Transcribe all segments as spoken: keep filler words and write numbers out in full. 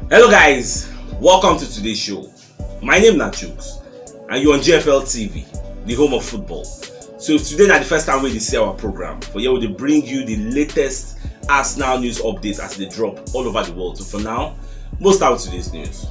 Hello guys, welcome to today's show. My name na Chooks and you're on G F L T V, the home of football. So if today na the first time wey you dey see our program, for here we dey bring you the latest Arsenal news updates as they drop all over the world. So for now, we'll start with today's news.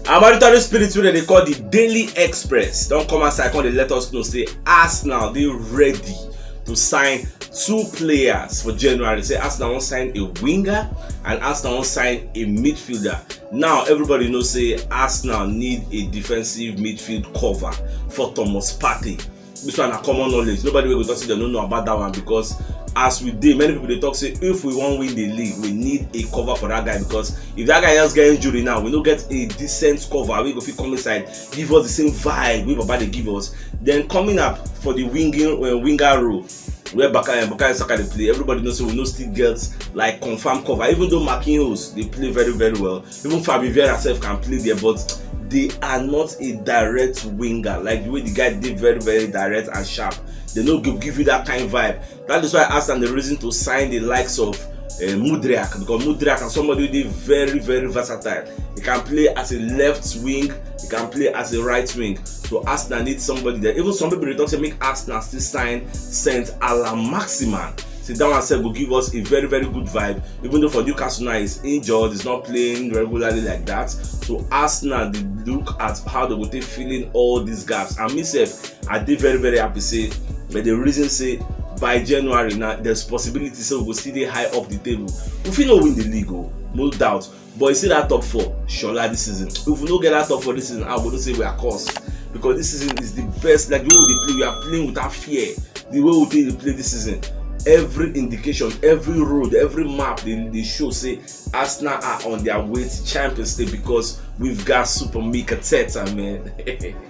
Our monitoring spirit wey dem dey call the Daily Express don come outside come dey let us know say Arsenal dey ready to sign two players for January. Say Arsenal wan sign a winger and Arsenal wan sign a midfielder. Now everybody know say Arsenal need a defensive midfield cover for Thomas Partey. This one na common knowledge. Nobody wey go talk say dem no know about that one, because as we dey, many people dey talk say if we wan win the league, we need a cover for that guy, because if that guy just get injury now, we no get a decent cover wey go fit come inside give us the same vibe wey Baba dey give us. Then coming up for the winging uh, winger role where Baka and Bukayo Saka dey play, everybody knows say we no still get like confirm cover. Even though Marquinhos dey play very very well, even Fabio Vieira sef can play there, but they are not a direct winger. Like the way the guy dey very very direct and sharp, they no go give you that kind vibe. That is why Arsenal dey reason to sign the likes of uh, Mudryk, because Mudryk na somebody wey dey very very versatile. He can play as a left wing, he can play as a right wing. So Arsenal need somebody there. Even some people dey talk say make Arsenal still sign Saint Allan Maximin. See that one sef go give us a very very good vibe. Even though for Newcastle now he's injured, he's not playing regularly like that. So Arsenal dey look at how they go take fill in all these gaps. And me sef, I dey very very happy say but the reason say by January now there's possibility say we go still dey high up the table. We fit no win the league o, no doubt. But you see that top four, Shola, this season. If we no get that top four this season, I go know say we are cursed, because this season is the best. Like the way we dey play, we are playing without fear. The way we take dey play this season, every indication, every road, every map dey dey show say Arsenal are on their way to Champions League because we've got Super Mikel Arteta, man.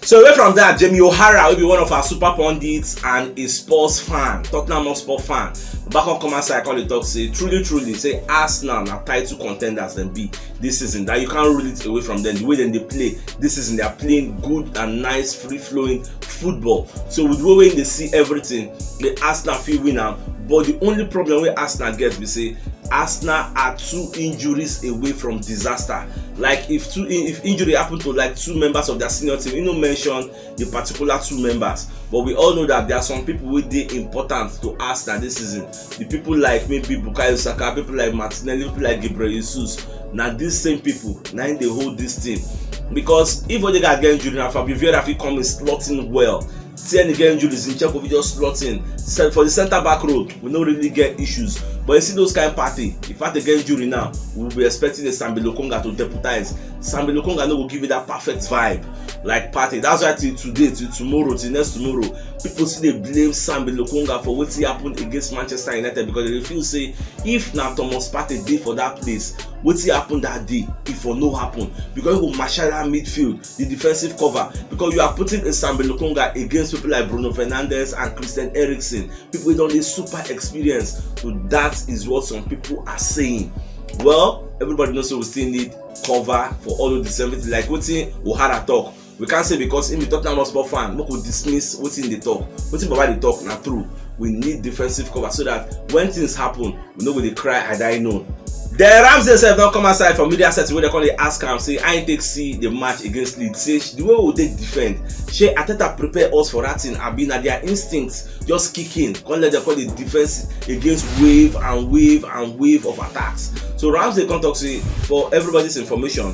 So away from that, Jamie O'Hara, who be one of our super pundits and a Spurs fan, Tottenham Hotspur fan, back on come outside come dey talk say truly truly say Arsenal na title contenders dem be this season, that you can't rule it away from them. The way dem dey play this season, they are playing good and nice free flowing football. So with the way wey dey see everything, the Arsenal fit win am. But the only problem wey Arsenal get be say Arsenal are two injuries away from disaster. Like if two if injury happen to like two members of their senior team, you know, mention the particular two members, but we all know that there are some people wey dey important to Arsenal this season. The people like maybe Bukayo Saka, people like Martinelli, people like Gabriel Jesus. Na these same people na im dey hold this team, because if Odegaard get injury, na Fabio Vieira fit come in slotting well. Tierney get injury, Zinchenko fit just slot in. Se- for the centre back role, we no really get issues. But you see those kind party, if Partey get injury now, we will be expecting a Sambi Lokonga to deputize. Sambi Lokonga no go give you that perfect vibe like Partey. That's why till today, till tomorrow, till next tomorrow, people still dey blame Sambi Lokonga for wetin happen against Manchester United, because they dey feel say if na Thomas Partey dey for that place, wetin happen that day, e for no happen, because you go mashara midfield, the defensive cover, because you are putting a Sambi Lokonga against people like Bruno Fernandes and Christian Eriksen, people wey don dey super experienced. So that is what some people are saying. Well, everybody knows say we still need cover for all of the seventy. Like wetin O'Hara talk, we can't say because him be Tottenham Hotspur fan, make we dismiss wetin dey talk. Wetin Baba dey talk na true. We need defensive cover so that when things happen, we no go dey cry I die known. The Ramsey sef don come outside for media setting wey dem come dey ask am say how he take see the match against Leeds. Say the way we take defend, shey Arteta prepare us for that thing, abi na their instincts just kick in, come let them call the defense against wave and wave and wave of attacks. So Ramsey come talk say, for everybody's information,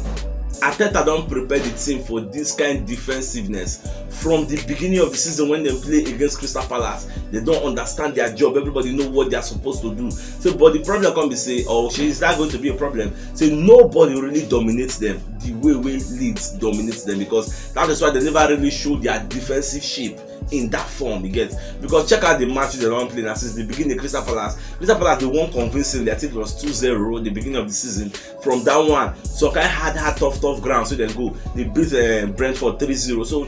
Arteta don prepare the team for this kind defensiveness from the beginning of the season when dem play against Crystal Palace. They don understand their job. Everybody know what they are supposed to do. So, but the problem come be say, oh, shey, is that going to be a problem? Say nobody really dominates them the way wey Leeds dominates them, because that is why they never really show their defensive shape in that form you get. Because check out the match they don play now since the beginning. Crystal Palace, Crystal Palace, they won convincingly. I think it was two zero the beginning of the season. From that one, some kind hard hard tough tough ground, so dem go, they beat uh, Brentford three zero. So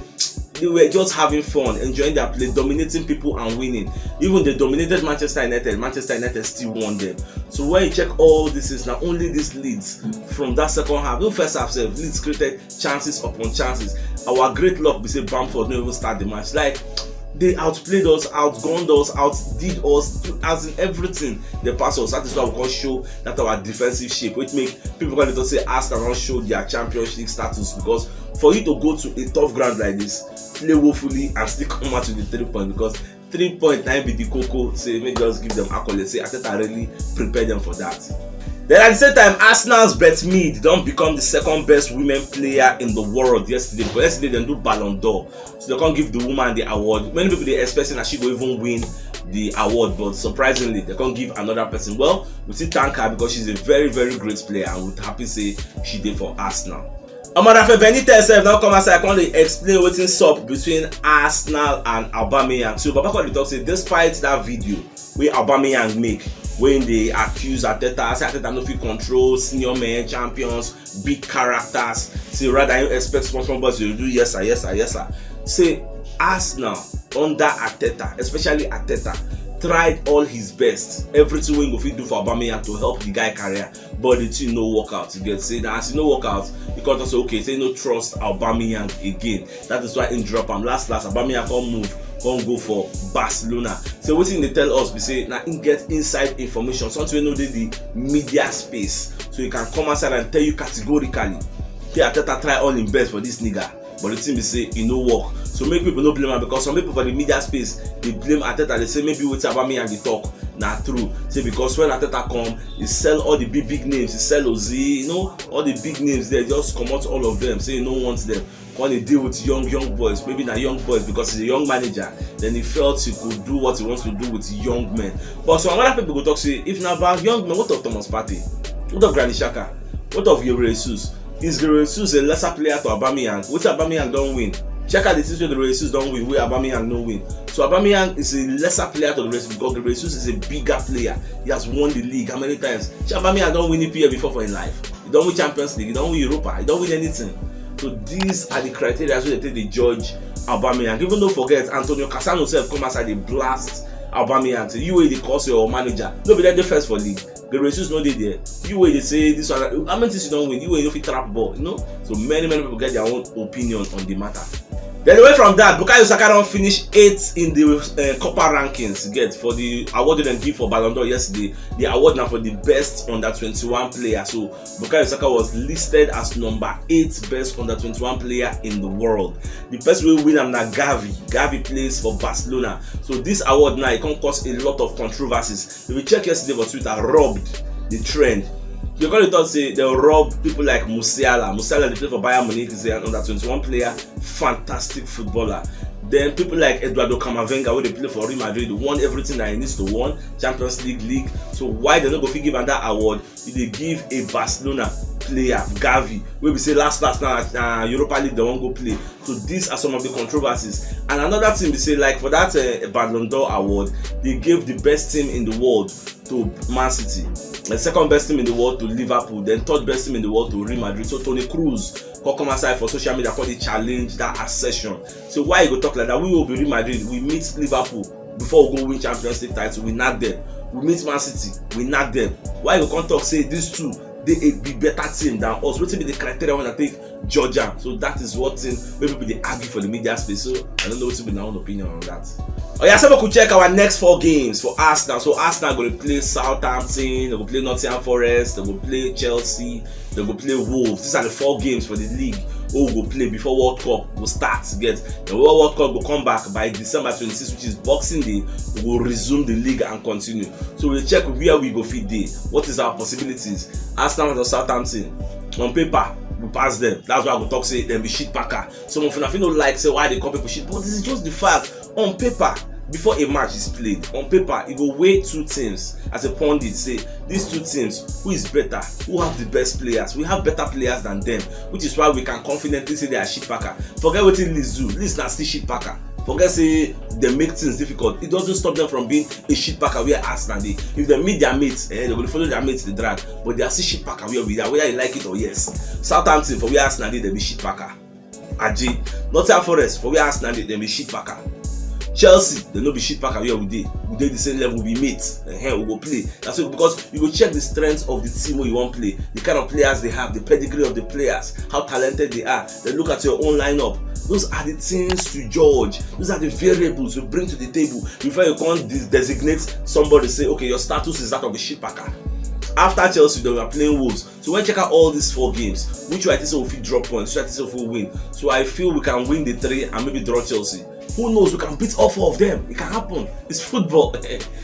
they were just having fun, enjoying their play, dominating people and winning. Even they dominated Manchester United. Manchester United still won them. So when you check all this, is not only this Leeds from that second half. No, first half sef, Leeds created chances upon chances. Our great luck be say Bamford no even start the match. Like, They outplayed us, outgunned us, outdid us, as in everything. They passed us. That is why we can show that our defensive shape, which make people can talk say Arsenal don't show their Champions League status, because for you to go to a tough ground like this, play woefully and still come out with the three points, because three point nine be the coco. Say, may just give them accolades. Say Arteta really prepare them for that. Then at the same time, Arsenal's Beth Mead don't become the second best women player in the world yesterday. But yesterday they do Ballon d'Or, so they can't give the woman the award. Many people they expecting that she go even win the award, but surprisingly they can't give another person. Well, we still thank her because she's a very, very great player, and we're happy say she did for Arsenal. Omo, Rafael Benitez sef now come outside, come dey explain wetin sup between Arsenal and Aubameyang. So Baba come dey talk say despite that video wey Aubameyang make, wey dey accuse Arteta, say Arteta no fit control senior men, champions, big characters. Say rather you expect small small boys to do yes sir, yes sir, yes sir. Say Arsenal under Arteta, especially Arteta, tried all his best, everything wey he go fit do for Aubameyang to help the guy career, but the thing no work out. You get say, now as e no work out, he come talk say, okay, say no trust Aubameyang again. That is why he drop am. Last last, Aubameyang come move, come go for Barcelona. So wetin they tell us, we say now he get inside information, something wey no dey the media space, so he can come outside and tell you categorically, say Arteta try all him best for this nigga, but the thing be say e no work. So make people no blame am, because some people for the media space dey blame Arteta. They say maybe wetin Aubameyang dey talk na true. Say because when Arteta come, he sell all the big big names. He sell Ozil, you know, all the big names there, just comot all of them. Say he no want them. Come dey deal with young young boys. Maybe na young boys because he's a young manager. Then he felt he could do what he wants to do with young men. But some other people go talk say if na about young men, what of Thomas Partey? What of Granit Xhaka? What of Gabriel Jesus? Is Gabriel Jesus a lesser player to Aubameyang? Wetin Aubameyang don win? Check out the things wey Gabriel Jesus don win, wey Aubameyang no win. So Aubameyang is a lesser player to Gabriel Jesus because Gabriel Jesus is a bigger player. He has won the league how many times? Shey Aubameyang don win E P L before for him life? He don win Champions League, he don win Europa, he don win anything. So these are the criteria wey they take dey judge Aubameyang. Even no forget, Antonio Cassano sef come outside dey blast Aubameyang. Say you wey dey cause your manager, no be dem dey first for league. Gabriel Jesus no dey there. You wey dey say this one, how many things you don win? You wey no fit trap ball, you know. So many many people get their own opinion on the matter. Then away from that, Bukayo Saka don finish eighth in the uh, Copa rankings. Get for the award wey dem give for Ballon d'Or yesterday. The award na for the best under twenty-one player. So Bukayo Saka was listed as number eight best under twenty-one player in the world. The person wey win am na Gavi. Gavi plays for Barcelona. So this award now, e come cause a lot of controversies. If you check yesterday for Twitter, robbed the trend. You gonna talk say they rob people like Musiala. Musiala dey play for Bayern Munich, is an under twenty-one player, fantastic footballer. Then people like Eduardo Camavinga, wey dey play for Real Madrid, won everything that he needs to won, Champions League, league. So why they no go fit give am that award? E dey give a Barcelona player, Gavi, wey be say last last now na Europa League they wan go play. So these are some of the controversies. And another thing be say, like for that uh, Ballon d'Or award, they gave the best team in the world to Man City, the second best team in the world to Liverpool, then third best team in the world to Real Madrid. So Toni Kroos come come outside for social media come dey challenge that assertion. So why you go talk like that? We will be Real Madrid, we meet Liverpool before we go win Champions League title, we knack them. We meet Man City, we knack them. Why you go come talk say these two dey a be better team than us? Wetin be the criteria wey una take judge am? So that is what thing wey people dey argue for the media space. So I don't know wetin be una own opinion on that. Oya, so make we check our next four games for Arsenal. So Arsenal go dey play Southampton, they go play Nottingham Forest, they go play Chelsea, they go play Wolves. These are the four games for the league wey we go play before World Cup go start. Get the World World Cup go come back by December twenty-six, which is Boxing Day. We go resume the league and continue. So we check where we go fit dey. What is our possibilities? Arsenal or Southampton? On paper, we pass them. That's why I go talk say them be shit packer. Some of una fit no like say why they call people shit, but this is just the fact. On paper, before a match is played, on paper, e go weigh two things. As a pundit say, these two teams, who is better? Who have the best players? We have better players than them, which is why we can confidently say they are shit packer. Forget wetin Leeds do. Leeds na still shit packer. Forget say they make things difficult. It doesn't stop them from being a shit packer where Arsenal dey. If they meet their mates, eh, they go follow their mates dey drag. But they are still shit packer where we are, whether you like it or yes. Southampton for where Arsenal dey, they be shit packer. Aji, Nottingham Forest for where Arsenal dey, they be shit packer. Chelsea, they no be shit pack here we dey. We dey the same level, we meet. Uh-huh, we go play. That's it, because you go check the strength of the team wey you wan play, the kind of players they have, the pedigree of the players, how talented they are. Then look at your own lineup. Those are the things to judge. Those are the variables you bring to the table before you come de- designate somebody, say, okay, your status is that of a shit packer. After Chelsea, they were playing Wolves. So when check out all these four games, which I think say we fit drop points, which I think say we fit win. So I feel we can win the three and maybe draw Chelsea. Who knows? We can beat all four of them. It can happen. It's football.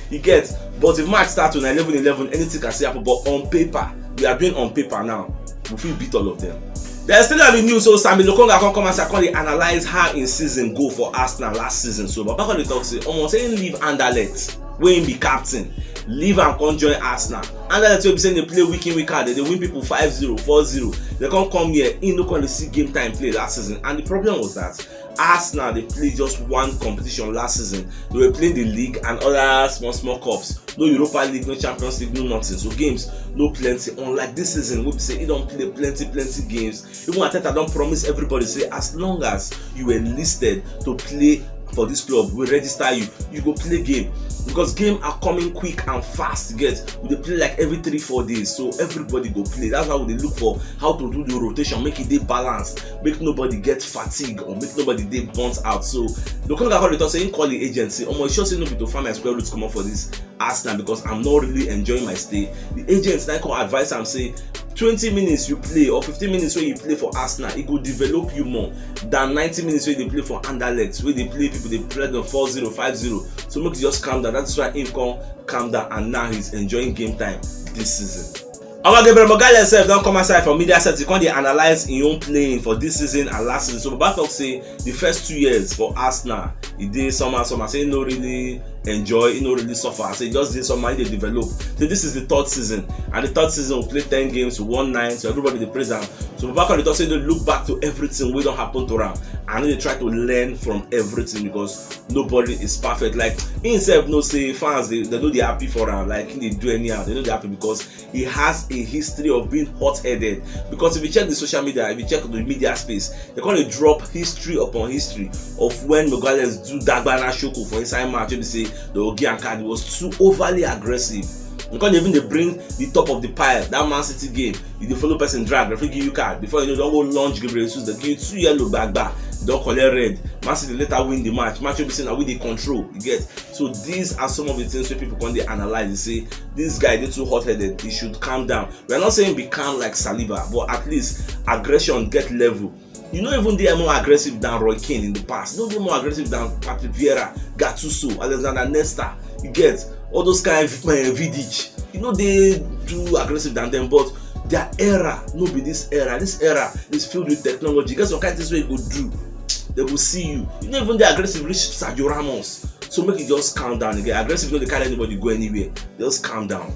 You get? But if match start on eleven eleven, anything can still happen. But on paper, we are doing on paper now. We fit beat all of them. There's still a news. So Sambi Lokonga come come as I come dey analyze how in season go for Arsenal last season. So Baba come dey talk say, omo, say him leave Anderlecht, wey him be captain, leave and come join Arsenal. Anderlecht wey be say they play week in, week out, they dey win people five zero, four zero. They come come here, he no come dey see game time play last season, and the problem was that Arsenal dey play just one competition last season. They were playing the league and other small small cups. No Europa League, no Champions League, no nothing. So games no plenty. Unlike this season, wey be say he don play plenty plenty games. Even Arteta don promise everybody say as long as you were listed to play for this club, we register you, you go play game, because game are coming quick and fast. You get? We dey play like every three four days, so everybody go play. That's why we dey look for how to do the rotation, make it dey balanced, make nobody get fatigue or make nobody dey burnt out. So Lokonga come dey talk say him call the agency, omo, you sure say no be to find my square root comot for this Arsenal, because I'm not really enjoying my stay. The agents now come advise am say twenty minutes you play or fifteen minutes wey you play for Arsenal, e go develop you more than ninety minutes wey you dey play for Anderlecht, wey dey play people, dey play them four zero, five zero. So make you just calm down. That's why him come calm down, and now he's enjoying game time this season. Our Gabriel Magalhaes sef don come outside for media set. He come dey analyze him own playing for this season and last season. So Baba talk say the first two years for Arsenal, e dey somehow somehow. Say he no really enjoy, he no really suffer. Say he just dey somehow, he dey develop. So this is the third season, and the third season we play ten games, we won nine. So everybody dey praise am. So Baba come dey talk say he dey look back to everything wey don happen to am, and he dey try to learn from everything, because nobody is perfect. Like, he himself know say fans dey, they no dey happy for am. Like, he dey do anyhow, they no dey happy because he has a history of being hot-headed. Because if you check the social media, if you check the media space, they come dey drop history upon history of when Magalhaes do dagbana shoko for inside match, wey be say the Ogi and Card was too overly aggressive. They come even dey bring the top of the pile, that Man City game. You dey follow person drag, referee give you card. Before you know, don go launch Gabriel Jesus, they give you two yellow, gbagba, don collect red. Man City later win the match. Match wey be say na we dey control. You get? So these are some of the things wey people come dey analyze. They say this guy dey too hot-headed. He should calm down. We are not saying be calm like Saliba, but at least aggression get level. You no even dey more aggressive than Roy Keane in the past. You no dey more aggressive than Patrick Vieira, Gattuso, Alexander Nesta. You get? All those kind of, uh, Vidic. You no dey too aggressive than them, but their era no be this era. This era is filled with technology. Get some kind things wey you go do, they go see you. You no even dey aggressive reach Sergio Ramos. So make you just calm down again. Aggressive no dey carry anybody go anywhere. Just calm down.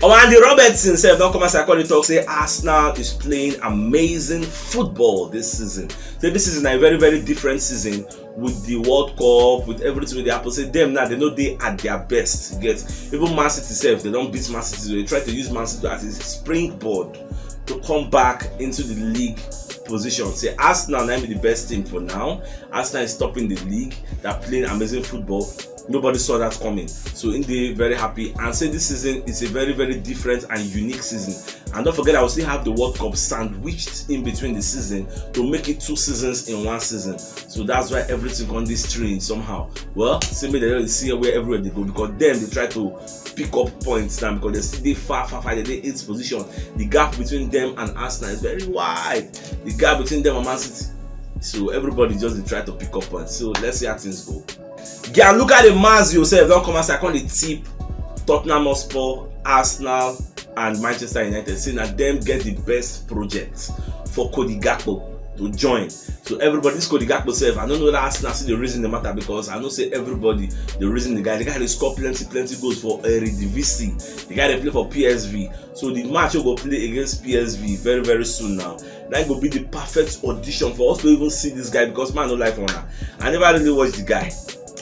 Oh, Andy Robertson sef don come outside come dey talk say Arsenal is playing amazing football this season. Say this season na a very, very different season with the World Cup, with everything wey dey happen. Say them now, they no dey at their best. You get? Even Man City sef, they don beat Man City. So they try to use Man City as a springboard to come back into the league position. Say Arsenal na be the best team for now. Arsenal is topping the league. They're playing amazing football. Nobody saw that coming. So him dey very happy and say this season is a very, very different and unique season. And don't forget, I will still have the World Cup sandwiched in between the season to make it two seasons in one season. So that's why everything on this train somehow. Well, say make they see where everywhere they go, because them, they try to pick up points now, because they still dey far, far, far. They dey eighth position. The gap between them and Arsenal is very wide. The gap between them and Man City. So everybody just dey try to pick up points. So let's see how things go. Gianluca Di Marzio sef don come outside come dey tip Tottenham Hotspur, Arsenal and Manchester United, say na dem get the best project for Cody Gakpo to join. So everybody, this Cody Gakpo sef, I no know whether Arsenal still dey reason the matter, because I know say everybody dey reason the guy. The guy dey score plenty plenty goals for Eredivisie. The guy dey play for P S V. So the match wey go play against P S V very, very soon now, that go be the perfect audition for us to even see this guy, because man, no lie for una, I never really watch the guy.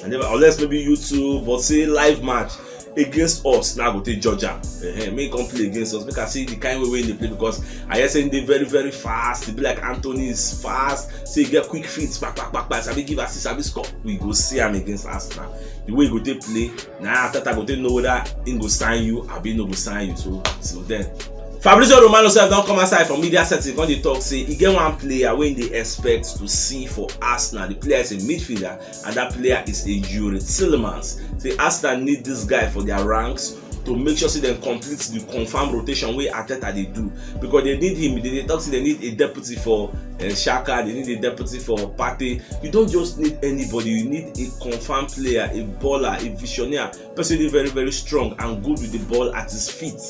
I never, unless maybe YouTube, but say live match, against us, now go take judge am. Uh-huh. Make him come play against us, make I see the kind way wey he dey play, because I hear say he dey very, very fast. He be like Anthony, is fast, say he get quick feet, kpack, kpack, kpack, kpack, sabi give assist, sabi score. We go see am against Arsenal. The way he go take play, na Arteta go take know whether he go sign you abi he no go sign you. So till then, Fabrizio Romano sef don come outside for media setting, come dey talk say e get one player wey he dey expect to see for Arsenal. The player is a midfielder, and that player is a Youri Tielemans. Say Arsenal need this guy for their ranks to make sure say dem complete the confirm rotation wey Arteta dey do, because they need him. They dey talk say they need a deputy for uh, Xhaka, they need a deputy for Partey. You don't just need anybody. You need a confirm player, a baller, a visionary, person wey dey very, very strong and good with the ball at his feet.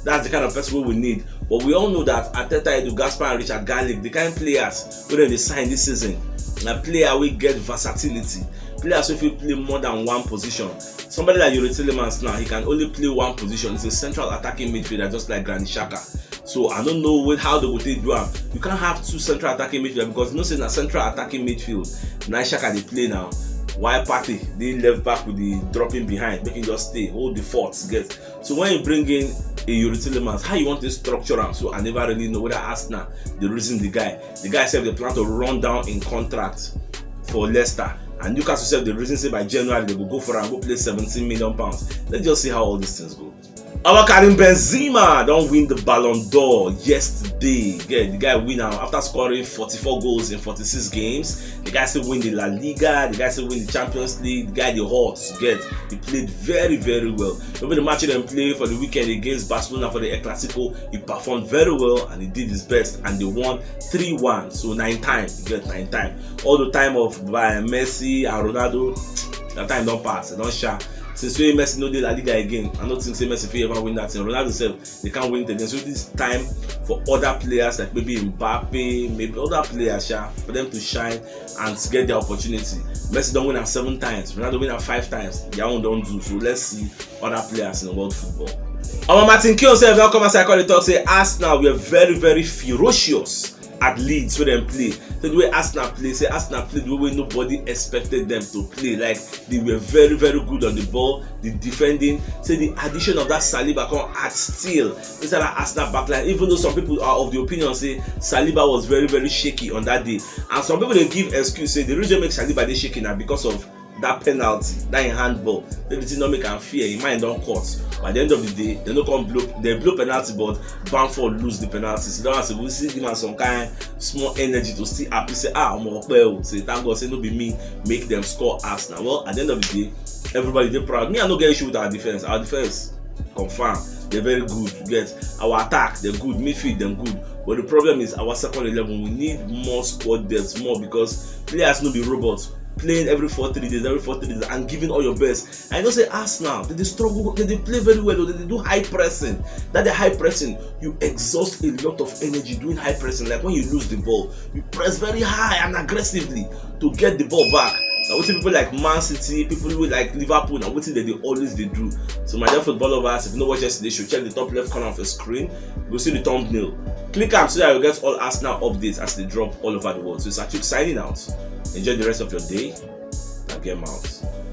That's the kind of person wey we need. But we all know that Arteta, Edu Gaspar, and Richard Garlick, the kind players wey dem dey sign this season, na player wey get versatility, players wey fit play more than one position. Somebody like Youri Tielemans now, he can only play one position. He's a central attacking midfielder, just like Granit Xhaka. So I don't know what, how they go take do am. You can't have two central attacking midfield, because you know say na central attacking midfield na Xhaka dey play now. Why Partey dey left back with the dropping behind, make him just stay, hold the fort, get. So when you bring in a Youri Tielemans, how you want to structure am? So I never really know whether Arsenal dey reason the guy. The guy sef dey plan to run down in contract for Leicester, and Newcastle sef dey reason say by January they go go for am, go play seventeen million pounds. Let's just see how all these things go. Our Karim Benzema don win the Ballon d'Or yesterday. Yeah, the guy win am after scoring forty-four goals in forty-six games. The guy still win the La Liga. The guy still win the Champions League. The guy dey hot. Get, he played very, very well. Even the match dem play for the weekend against Barcelona for the El Clasico, he performed very well and he did his best, and they won three one. So nine time, you get, nine time. All the time of by Messi and Ronaldo, that time don pass, e don sha. Since wey Messi no dey La Liga again, I no think say Messi fit ever win that thing. Ronaldo sef, they can't win it again. So this time for other players like maybe Mbappe, maybe other players, sha, for them to shine and get their opportunity. Messi don win am seven times, Ronaldo win am five times. Their own don do. So let's see other players in world football. Our Martin Keown sef don come outside, come dey talk say Arsenal were very, very ferocious at Leeds wey dem play. Say the way Arsenal play, say Arsenal play the way wey nobody expected them to play. Like, they were very, very good on the ball, the defending. Say the addition of that Saliba come add steel inside that Arsenal backline, even though some people are of the opinion say Saliba was very, very shaky on that day. And some people dey give excuse say the reason make Saliba dey shaky na because of that penalty, that in handball. Say the thing no make am fear, him mind don cut. But at the end of the day, they no come blow, they blow penalty, but Bamford lose the penalty. So that one, so we still give am some kind small energy to still happy, say, "Ah, omo, ope o." Say, "Thank God, say no be me make them score Arsenal." Well, at the end of the day, everybody dey proud. Me, I no get issue with our defense. Our defense, confirm, they're very good. You get, our attack, they're good. Midfield, they're good. But the problem is our second eleven. We need more squad depth, more, because players no be robots. Playing every four three days, every four three days, and giving all your best. I know say Arsenal, they dey struggle, they dey play very well, they dey do high pressing. That the high pressing, you exhaust a lot of energy doing high pressing. Like when you lose the ball, you press very high and aggressively to get the ball back. Na wetin people like Man City, people wey like Liverpool, na wetin dem dey always dey do. So my dear football lovers, if you no watch yesterday show, check the top left corner of the screen. You go see the thumbnail. Click am so that you get all Arsenal updates as they drop all over the world. So it's Achuk signing out. Enjoy the rest of your day. Now get out.